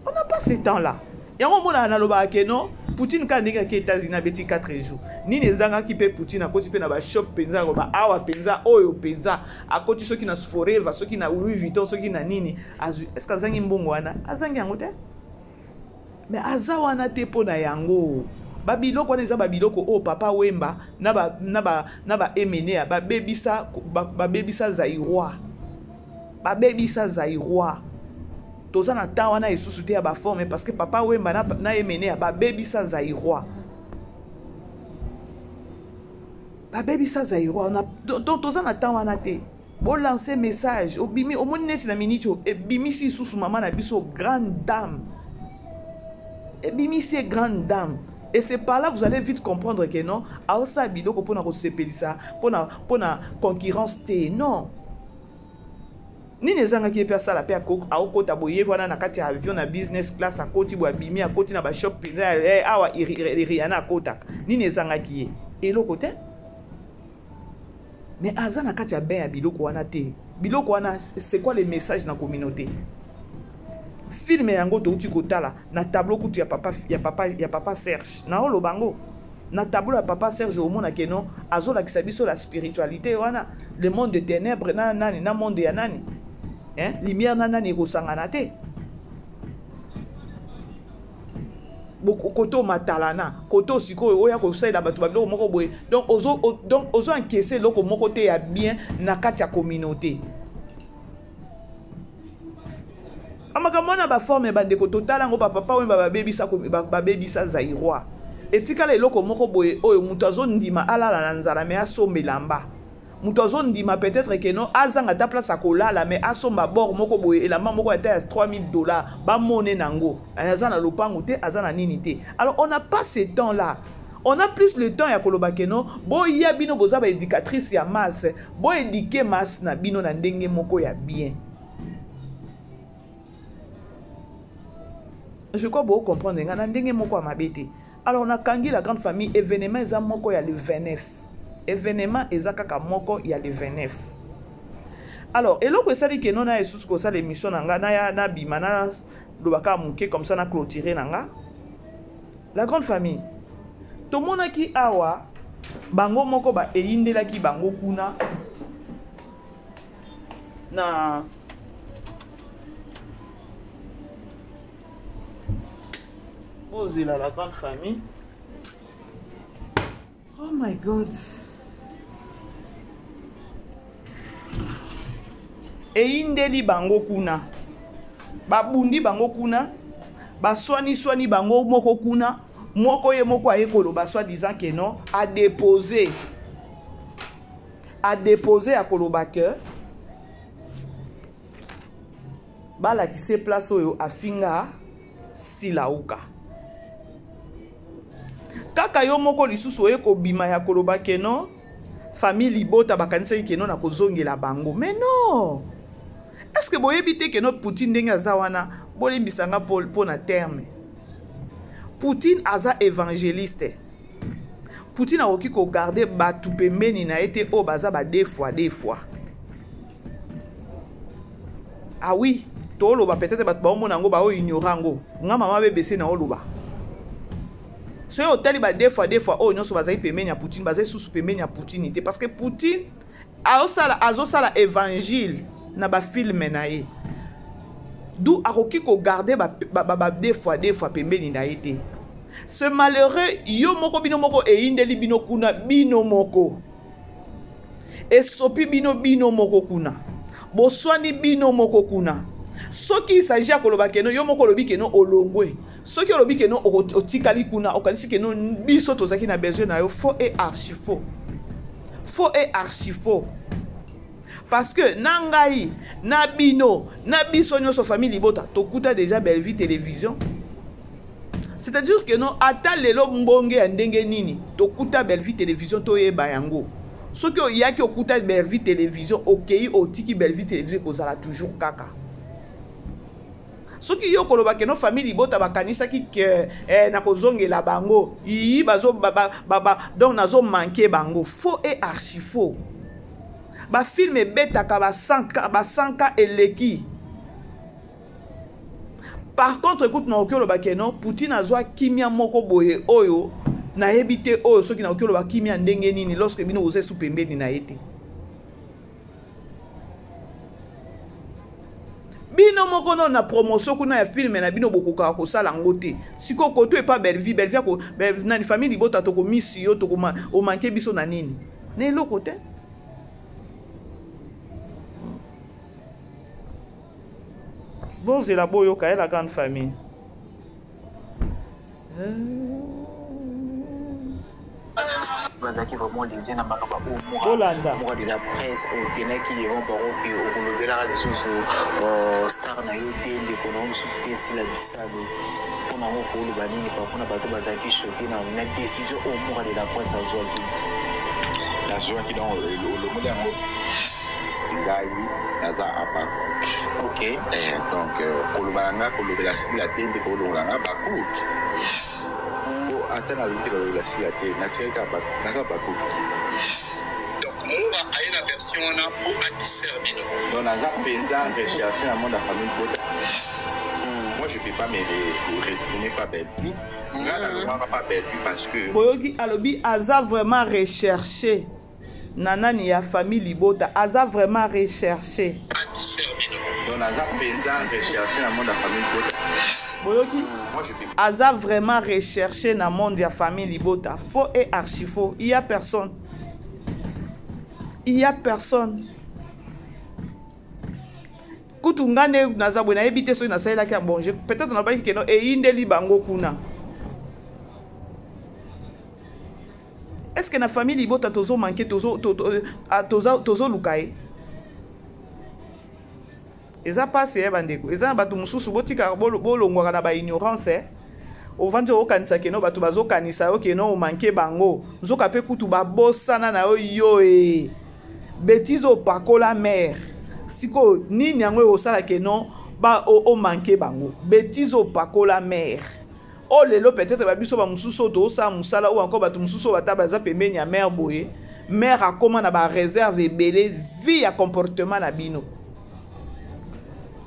S2: On n'a pas ce temps là. Yango omonaka nalobaka ke non, Poutine kaka ndenge ake États-Unis abeti 4 jours. Nini ezangaki mpe Poutine akoti mpe na ba shop mpenza akoba awa mpenza oyo mpenza akoti soki na Forever, soki na Louis Vuitton, soki na nini azwi. Est-ce que azangi mbongo wana? Azangi yango te. Mais aza wana te mpo na yango. Ba biloko wana eza ba biloko oyo Papa Wemba na ba, na ba, na ba Emenea babebisa, babebisa Zaïrois. Babebisa Zaïrois. Toza na temps wana lisusu te ya ba forme parce que Papa Wemba na Emenea babebisa Zaïrois. Babebisa Zaïrois. Donc toza na temps wana te. Bo lancer message, obimi omoni neti na minute oyo ebimisi lisusu mama na biso grande dame. Ebimisi ye grande dame. Et c'est par là vous allez vite comprendre que non, aosa biloko pona kosepelisa, pona concurrence te. Non. Nini ezangaki ye pe asala pe akota boye wana na kati ya avion na business class, akoti boye abimi, akoti na ba shop mpenza, awa Rihanna akotaka. Nini ezangaki ye? Eloko te. Mais aza na kati ya bain ya biloko wana te. Biloko wana, c'est quoi le message na communauté? Film yango touti kotala na tableau kutu ya papa, ya papa, ya papa Serge. Na oloba yango. Na tableau ya papa Serge omona ke non, azolakisa biso la spiritualité wana, le monde de ténèbres na nani, na monde ya nani. Hein? Lumière na nani ekosangana te. Koto matalana, koto sikoyo oya kosalela bato ba biloko moko boye. Donc ozo encaisser eloko moko te ya bien na kati ya communauté. Makambo wana ba forme bandeko totala yango ba papa oyo babebisa babebisa Zaïrois. Etikala eloko moko boye oyo moto azondima alala na nzala mais asomba elamba. Moto azondima peut-être que non azanga ta place akolala mais asomba bord moko boye elamba moko ya ta ya 3000 $ ba mone nango. Aza na lopango te, aza na nini te. Alors on n'a pas ce temps-là. On a plus le temps ya koloba que non, boya bino boza ba éducatrice ya masse, bo éduquer masse na bino na ndenge moko ya bien. Je crois bo comprendre nga na ndenge moko ya mabe te. Alors na kangi la grande famille événement eza moko ya le 29. Événement eza kaka moko ya le 29. Alors eloko esali ke non na yesusu kosala émission na nga na ya na bima na lobaka moke comme ça na clôturer na nga. La grande famille tomonaki awa bango moko ba eyindelaki bango kuna na bozela la grande famille. Oh my God. Eyindeli bango kuna. Babundi bango kuna. Baswani-swani bango moko kuna. Moko ye moko aye koloba soi-disant que non, a déposé. A déposé ya koloba que balakise place oyo afinga Silauka. Kaka yo moko lisusu oye kobima ya koloba que non, famille libota bakanisaki que non na kozongela bango. Mais non. Est-ce que boyebi te que non Poutine ndenge aza wana, bolimbisa nga po na terme. Poutine aza évangéliste. Poutine akoki ko garder batu pembeni na ye te oyo baza ba deux fois deux fois. Ah oui, toloba peut-être bato baomona yango bao ignorer yango. Nga mama BBC na oloba. Soki otali ba deux fois deux fois oyo nyonso bazali pembeni ya Poutine, bazali susu pembeni ya Poutine te parce que Poutine azosala évangile na ba filme na ye. D'où akoki ko garder ba deux fois deux fois pembeni na ye te. Ce malheureux yo moko bino moko eyindeli bino kuna bino moko. Esopi bino bino moko kuna. Boswani bino moko kuna. Soki il s'agit ya koloba keno yo moko olobi keno olongwe. Soki olobi keno otikali kuna, okanisi keno biso tozaki na besoin na yo, faux et archi faux. Faux et archi faux. Parce que na ngai, na bino, na biso nyonso famille libota, tokuta déjà Bellevue télévision. C'est-à-dire que non, ata lelo mbonge ya ndenge nini, tokuta Bellevue télévision toyeba yango. Soki oyaki okuta Bellevue télévision, okei otiki Bellevue télévision ekozala toujours kaka. Soki yo koloba ke no famille libota bakanisaki ke eh, nakozongela bango, iyi bazo ba, ba, ba, ba, donc nazo manquer bango. Faux et archi faux. Ba film ebetaka ba 100 ba 100 ka eleki. Par contre, écoute, nakoki oloba ke non, Poutine azwa kimia moko boye oyo nayebi te oyo soki nakoki oloba kimia ndenge nini lorsque bino boza esu pembeni na ye te. Bino moko no na promotion kuna ya film na bino bokokaka kosala yango te. Sikoyo koto epa Bellevue, Bellevue ako, Bellevue, nani famille libota tokomisi yo, tokoma omanke biso na nini? Na eloko te. Bozela boyoka ye la grande famille.
S12: Bazalaki vraiment lese na maloba oyo
S2: Bolanda.
S12: Mura de la presse otenaki devant bango ke okolobelaka lisusu star na yo te, ndeko na yo mosusu te, Sila Bisalu. Mpo na yango okoloba nini par rapport na bato bazalaki choqué na décision oyo Mura de la presse azwaki?
S13: Nazwaki donc olongoli yango ngai naza Habacuc.
S12: Ok.
S13: Donc koloba na nga kolobela Sila te nde kolongola nga Habacuc. Po ata nalobi te kolobela Sila te, natikali kaka naza Habacuc.
S14: Donc Mura aye na version wana po a distraire bino.
S13: Donc naza penza recherche na monde ya famille libota. Moi je peux pas me retourner pa Bellevue. Nga nalobaka pa Bellevue parce que
S2: Boyoki alobi aza vraiment recherche na nani ya famille libota, aza vraiment recherche.
S13: Donc naza penza recherche na monde ya famille libota.
S2: Boyoki
S13: Moi je peux
S2: aza vraiment recherche na monde ya famille libota. Faux et archi faux, il y a personne. Il y a personne. Kutu nga nde naza boye nayebi te soki nasalelaki ya bon, je, peut-être nalobaki ke no eyindeli bango kuna. Est-ce que na famille libota tozo manquer, tozo, to, to, a, toza, tozo luka ye? Eza pasi, eh, bandeko. Eza na bato mosusu botika bolongwaka na ba ignorance, eh. Ovandi okanisa ke no bato bazokanisa yo ke no omanke bango. Nzoka pe kutu babosana na yo yo, eh. Bêtise opakola mère. Siko nini yango ekosala ke no ba omanke bango. Bêtise opakola mère. Oh lelo peut-être ba biso ba mususu oyo tozosala mosala ou encore bato mosusu oyo bata baza pembeni ya mère boye. Mère akoma na ba réserve ebele vie ya comportement na bino.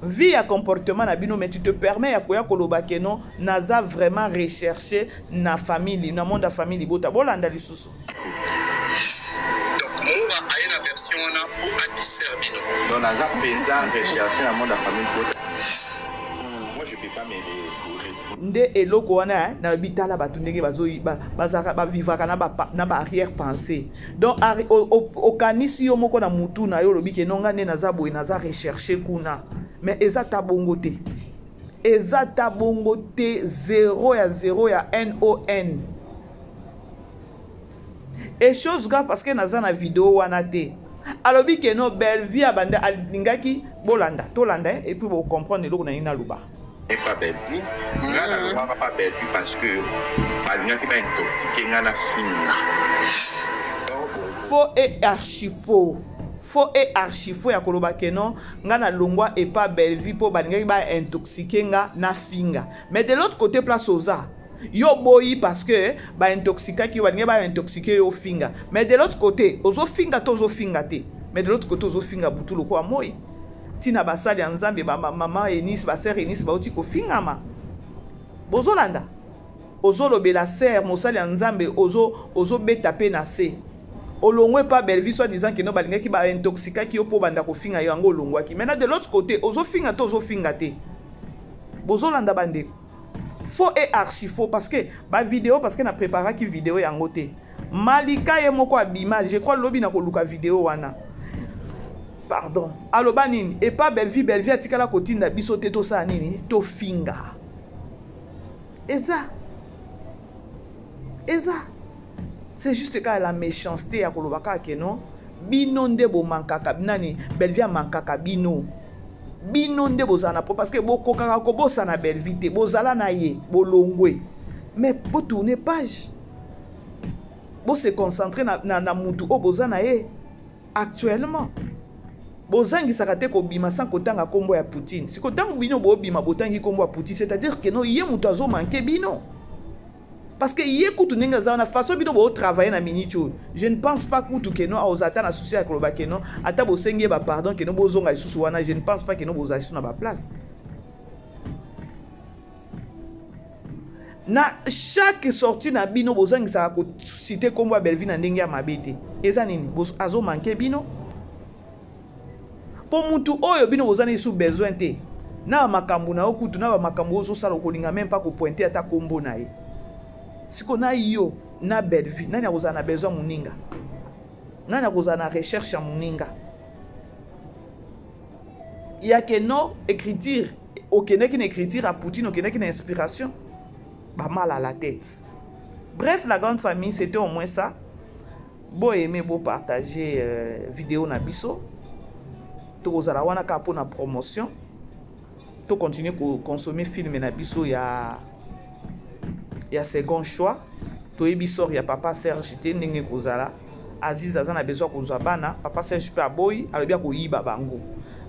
S2: Vie ya comportement na bino, mais tu te permets ya koya koloba ke non, naza vraiment recherché na famille, na monde ya famille libota. Bolanda lisusu.
S14: Donc Mura aye na version wana po a distraire bino.
S13: Donc naza penza recherché na monde ya famille libota. Moi je peux pas me
S2: Nde eloko wana, hein, na bitala bato ndenge bazo, ba, bazaka, ba vivaka na ba, na ba arrière pensée. Donc, ari, o, o, okanisi yo moko na mutu na yo lobi ke non, nga nde naza boye, naza recherché kuna. Mais eza ta bongo te. Eza ta bongo te, 0 ya 0 ya NON. Et chose grave parce que naza na vidéo wana te. Alobi ke non, Bellevue abanda alingaki bolanda, tolanda, hein, et puis bo comprendre eloko na nini naloba.
S13: Et pas Bellevue. Nga na lobaka pas Bellevue parce que balingaki ba intoxiquer nga na finga.
S2: Faux et archi faux. Faux et archi faux ya koloba ke non, nga na longwa et pas Bellevue po balingaki ba intoxiquer nga na finga. Mais de l'autre côté place oza yo boyi parce que ba intoxiquaki yo, balingi ba intoxiquer yo finga. Mais de l'autre côté ozo finga to ozo finga te. Mais de l'autre côté ozo finga butu lokola moi. Tina basali ya Nzambe ba mama Eunice, ba sœur Eunice bauti kofingama. Bozolanda. Ozolobela sœur mosali ya Nzambe, ozo beta pe na se. Olongwe pa Bellevue soit disant que non balingaki ba intoxiquaki yo po banda kofinga yo yango olongwaki. Maintenant de l'autre côté ozo finga to ozo finga te. Bozolanda bandeko. Faux et archi faux parce que ba vidéo, parce que na préparaki vidéo yango te. Malika ye moko abima, je crois lobi na koluka vidéo wana. Pardon. Aloba nini? Et pas Bellevue, Bellevue atikala kotinda biso te tosala nini? Tofinga. Eza. Eza. C'est juste kaka la méchanceté ya koloba kaka ke non bino nde bomankaka nani Bellevue amankaka bino bino nde bozala na po parce que bokokaka kobosana Bellevue te bozala na ye bolongwe mais botourne page bose concentrer na, na, na mutu oyo boza na ye actuellement bozangisaka te kobima sans kotanga nkombo ya Poutine siko ntango bino bobima botangi nkombo ya Poutine c'est-à-dire que no ye moto azomanke bino parce que ye kutu ndenge aza wana façon bino botravaille na minute oyo je ne pense pas kutu ke no aoza ata na souci ya koloba ke no ata bosengi ye bapardon ke no bozonga lisusu wana je ne pense pas ke no bozala lisusu na baplace na chaque sortie na bino bozangisaka kosite nkombo ya Bellevue na ndenge ya mabe te eza nini azomanke bino mpo mutu oyo bino boza na lisusu besoin te na makambo na yo kutu na bamakambo ozosala okolinga meme pas kopointe ata nkombo na ye siko na yo na Bellevue nani akozala na besoin moninga nani akozala na recherche ya moninga ya ke no écriture okendaki na écriture ya Poutine okendaki na inspiration ba mal à la tête bref la grande famille c'était au moins ça bo aimer bo partager euh, vidéo na biso tokozala wana kaka mpo na promotion to continuer koconsommer film na biso ya ya second choix toyebi sort ya papa Serge te ndenge ekozala Aziz aza na besoin kozwa bana papa Serge mpe aboyi alobi akoyiba bango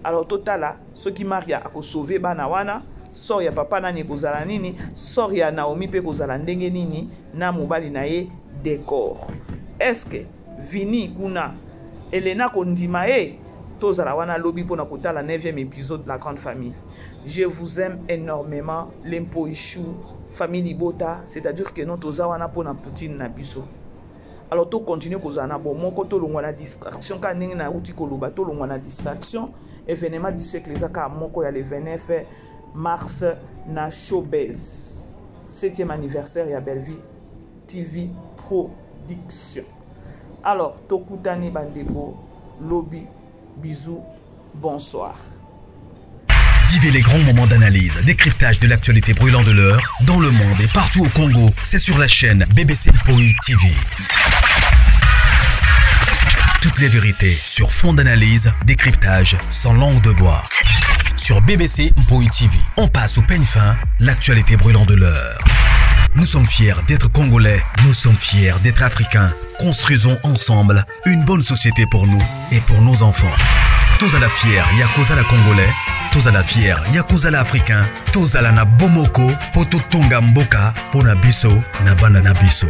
S2: alors totala soki Maria akosauve bana wana sort ya papa nani ekozala nini sort ya Naomi mpe ekozala ndenge nini na mobali na ye Decor est-ce que Vini kuna Elena kondima ye tozala wana lobi mpona kotala 9e épisode de la grande famille je vous aime énormément lempo ichou famille libota c'est-à-dire que non toza wana mpona Poutine na biso alors tocontinue kozala na bomoko tolongwa na distraction kaka ndenge nauti koloba tolongwa na distraction événement du siècle eza kaka moko ya le 29 mars na showbase 7e anniversaire ya Bellevue TV Production alors tokutani bandeko lobi bisous bonsoir.
S1: Vivez les grands moments d'analyse, décryptage de l'actualité brûlante de l'heure, dans le monde et partout au Congo. C'est sur la chaîne BBC Mpoi TV. Toutes les vérités sur fond d'analyse, décryptage, sans langue de bois. Sur BBC Mpoi TV, on passe au peigne fin l'actualité brûlante de l'heure. Nous sommes fiers d'être Congolais, nous sommes fiers d'être Africains. Construisons ensemble une bonne société pour nous et pour nos enfants. Tous à la fière, Yakuza la Congolais, tous à la fière, Yakuza la Africain, tous à la na Bomoko, Poto Tonga Mboka, Pona Biso, na Bana na Biso.